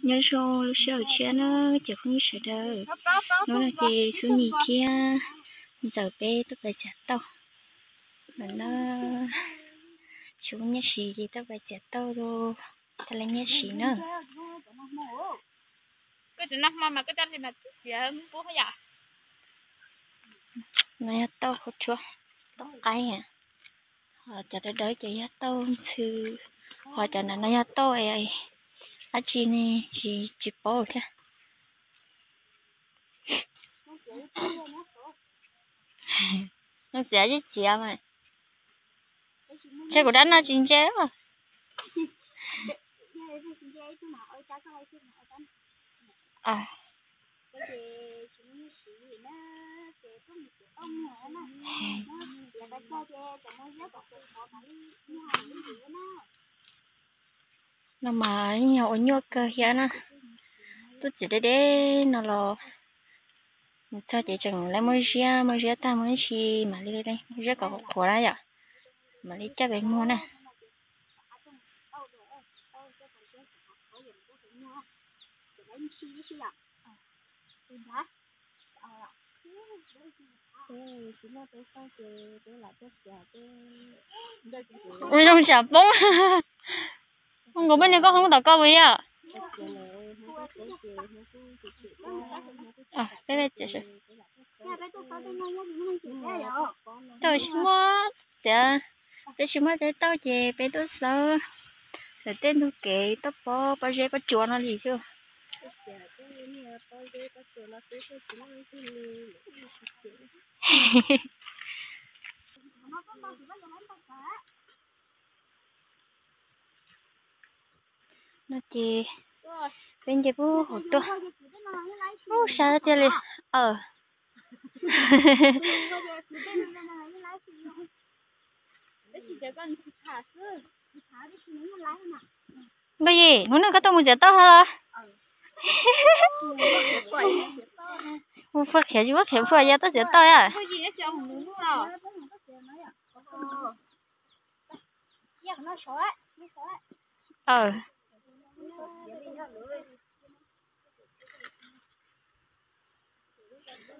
Nyob zoo lub sij hawm tshiab na cov phooj ywg sawv daws. Hnub no ces Xub Nis thiab Ntxawm peb tuaj pais txiav tauj. Ntawm no tsis muaj nyiaj siv ces tuaj pais txiav tauj, tau lawv nyiaj siv na. No yog tauj qhuav tshuav, tauj qaib, ho cov dawb dawb ces yog tauj ntxhw, ho cov no yog tauj dab tsi ne tsis, tsis paub thiab. Nws txiav tsis txiav mas, ntshe kuv dab no tsis ntse. No mas yeej yog ua nyuaj kawg thiab na. Tuaj txiav deb deb no los mus txog ces tseem lawv muab ziab, muab ziab tag muab ntsis mam li muab ziab kom qhuav na yom, mam li coj pem muag na. Ua zoo tsam poob. Nkaus peb niag koj hoob tom koj puas yog? Peb txiav, tau tsis muaj txiav, peb tsis muaj txiav tauj ces peb tuaj xawb ntawm tej ntug kev tuaj pov pob zeb pob tsuas no li thiab. No ces peb nce puag hauv tuaj. Ub, sab tiag li. Nkauj Yim, hnub no koj tuaj mus txiav tauj hlo los? Ua phuaj khiav tsis muab khiav phuaj yog tuaj txiav tauj a.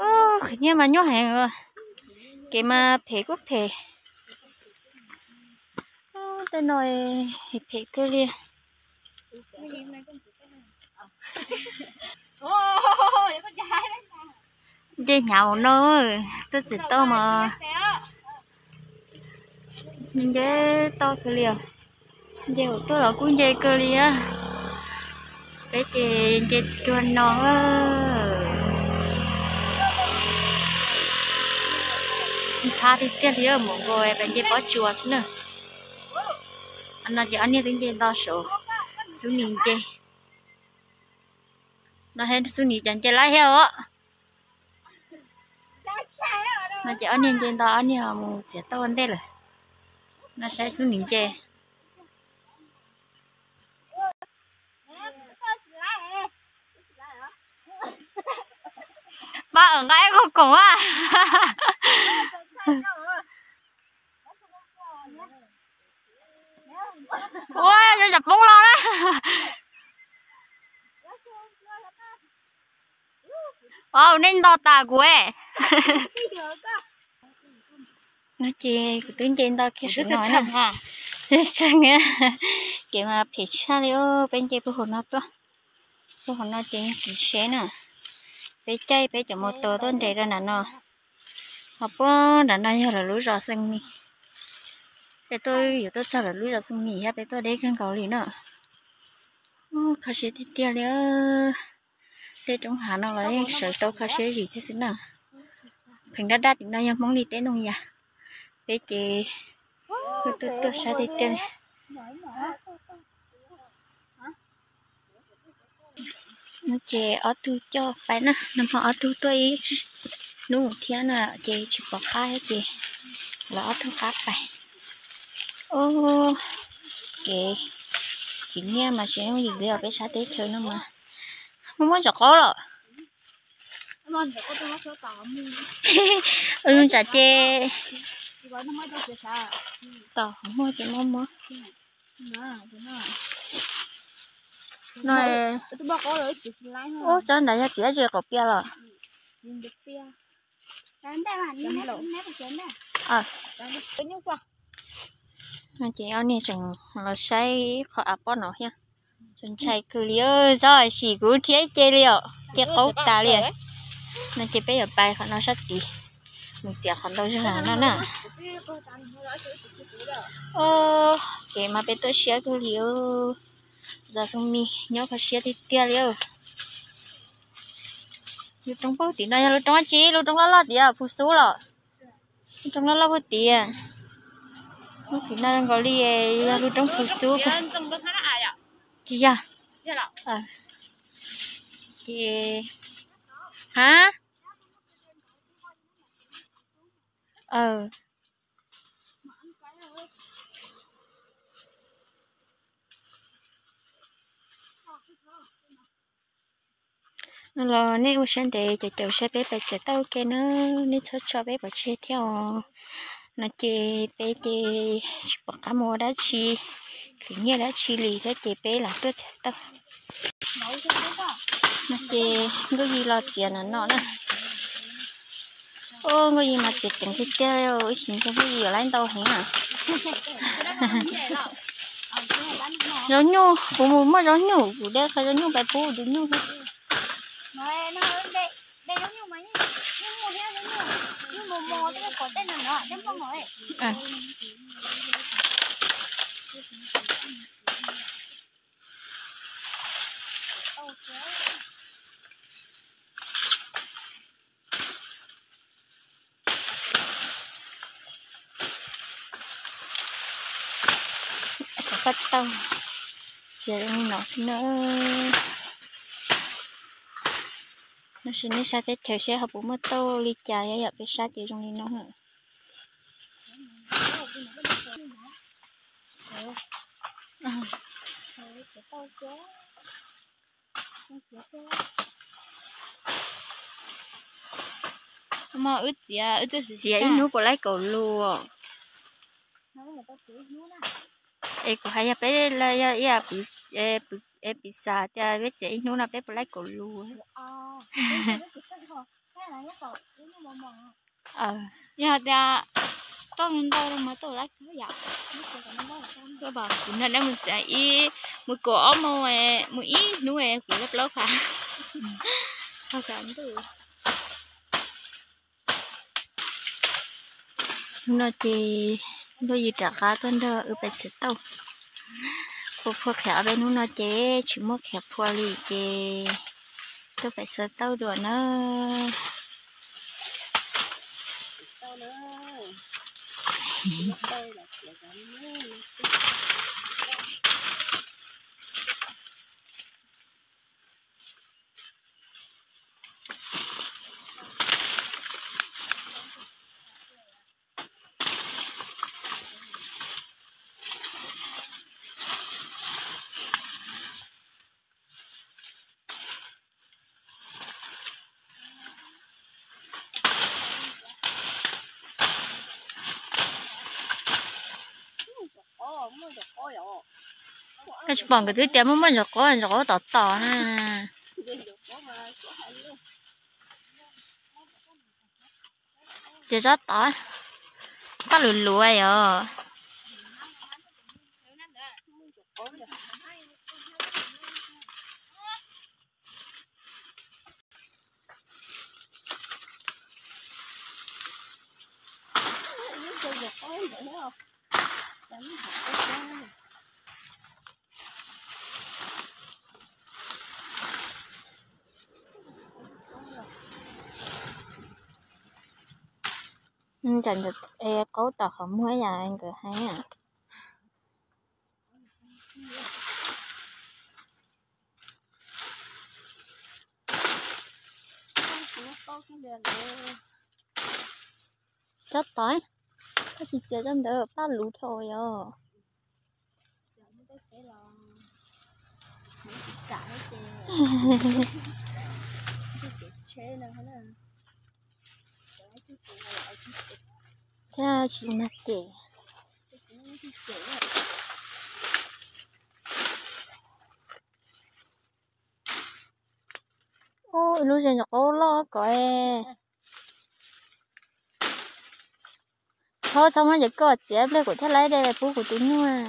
Ub, khwv nyiaj mas nyuaj heev, kev mas phem kuj phem. Ub, tej no phem kawg li. Nce hnyav no, tuaj txiav tauj mas nce tau kawg li. Nce hauv tuaj los kuj nce kawg li. Peb ces nce cuag no. Ntxhab tiag tiag li, mus nkaus peb nce pob tsuas xwb na. No ces ob niag twb nce nto saud, Xub Nis nce. No Xub Nis cov nce laib thiab os. No ces ob niag nce nto, ob niag mus txiav tauj ua ntej lawm. No saib Xub Nis nce. Pab nqa ib qho koom a. Ua zoo tsam poob los na. Ua nej nto tas kuv. No ces kuv twb nce nto kiag sub no na. Kev mas phem tshaj li os, peb nce puag hauv no tuaj. Puag hauv no ces yeej kis seb na. Peb caij peb cov mus tus tuaj nres rau nram no. Ho puag nram no yog lawv lub zos Xeem Mis. Peb tuaj yuav tuaj txog lawv lub zos Xeem Mis thiab, peb tuaj deb kawg nkaus li na. Kho siab tiag tiag li. Tej roob hav no los yeej sawv tau kho siab zim thiab xwb na. Pheem daj daj tim no yog Hmoob li teb ntoo yas. Peb ces tuaj tuaj tuaj sab tiag tiag li. No ces ob tug coj pais na, nag hmo ob tug tuaj ib hnub thiab na, ces tsis pom qab ces lawv ob tug qab pais. Ub, kev khwv nyiaj mas tsis yooj yim li os, peb sab teb chaws no mas muaj muaj ntsom qaub los. Ua zoo tsam ces tom muag ces muab muab. No, ub, tsob nrad yog txiv dab tsi, qaum piaj los? No ces ob niag tseem los saib ib qho av pob no thiab. Tseem ntshai kawg li, txhob sim kuv rhiab ce li os, ce qaub tas li. No ces peb yuav pais qhov no sab tid, mus txiav qhov ntau zog no na. Kev mas peb tuaj siab kawg li. Zos Xoo Mis nyob kho siab tiag tiag li. Lub roob puag tim no yog lub roob dab tsi? Lub roob loj loj tias Phu Xub los? Lub roob loj loj puag tim, lub tim no nkaus li yog lub roob Phu Xub. Tsis yog. Ces, ha, no los nej ua siab ntev caum caum saib peb pais txiav tauj ua ke na, nej txhob tso peb pov tseg thiab os. No ces peb ces tsis pom qab mus ua dab tsi, khwv nyiaj dab tsi li thiab ces peb lam tuaj txiav tauj. No ces Nkauj Yig los txiav no no na. Ub, Nkauj Yig mas txiav ceev tiag tiag, ib sim ntshe Nkauj Yig yuav laib ntau heev na. Zaub nyuj, kuv mus muaj zaub nyuj, kuv de qhov zaub nyuj pais pub tus nyuj. Cov paj tauj txiav li no xwb na. Tab sis nej saib teb chaws seb ho puas muaj tauj li cas, yog yam peb sab ces zoo li no. Mas wb txiav, wb txiav ib hnub puas laib kaum lus? Es kuv hais yog peb yog ib pis xav tias peb txiav ib hnub no peb puas laib kaum lus? Yog tias tauj ntau mas tau laib kawg yam. Kuv nrog nej mus txiav ib, mus kaum ob moos, mus ib hnub kuv laib plaub phav. Ho xav ntuj. Hnub no ces Nkauj Yig rov qab tuaj nrog wb pais txiav tauj. Phua phua qhiav ob peb hnub no ces tsis muaj qhiav phua li ces tuaj pais txiav tauj dua na. Koj tsis pom nkawd twb tias muaj muaj ntsaum qaub, ntsaum qaub tom tom na. Txiav tsob tod, paj luv luv yom. Qaub tom qhov muag yam nkawd hais. Tsob tod, koj tsis txiav tsob ntawd paj luv dhau yom. Thiab tsis mag cem. Ub, lub zes ntsuag qaub loj kawg. Thaub, txhob muab cov koj txiav pliag kuv thiaj laib de pub kuv tus nyuj.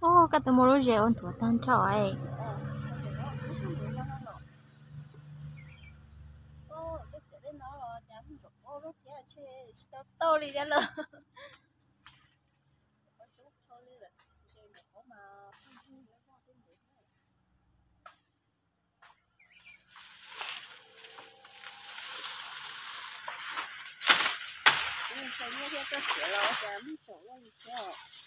Ub, koj twb muab lub zes ua nthuav tag nrho. Tsis tau tau li thiab lawm. Nyiaj thiab txoj xiav los ua cas muaj tsaus loj li thiab.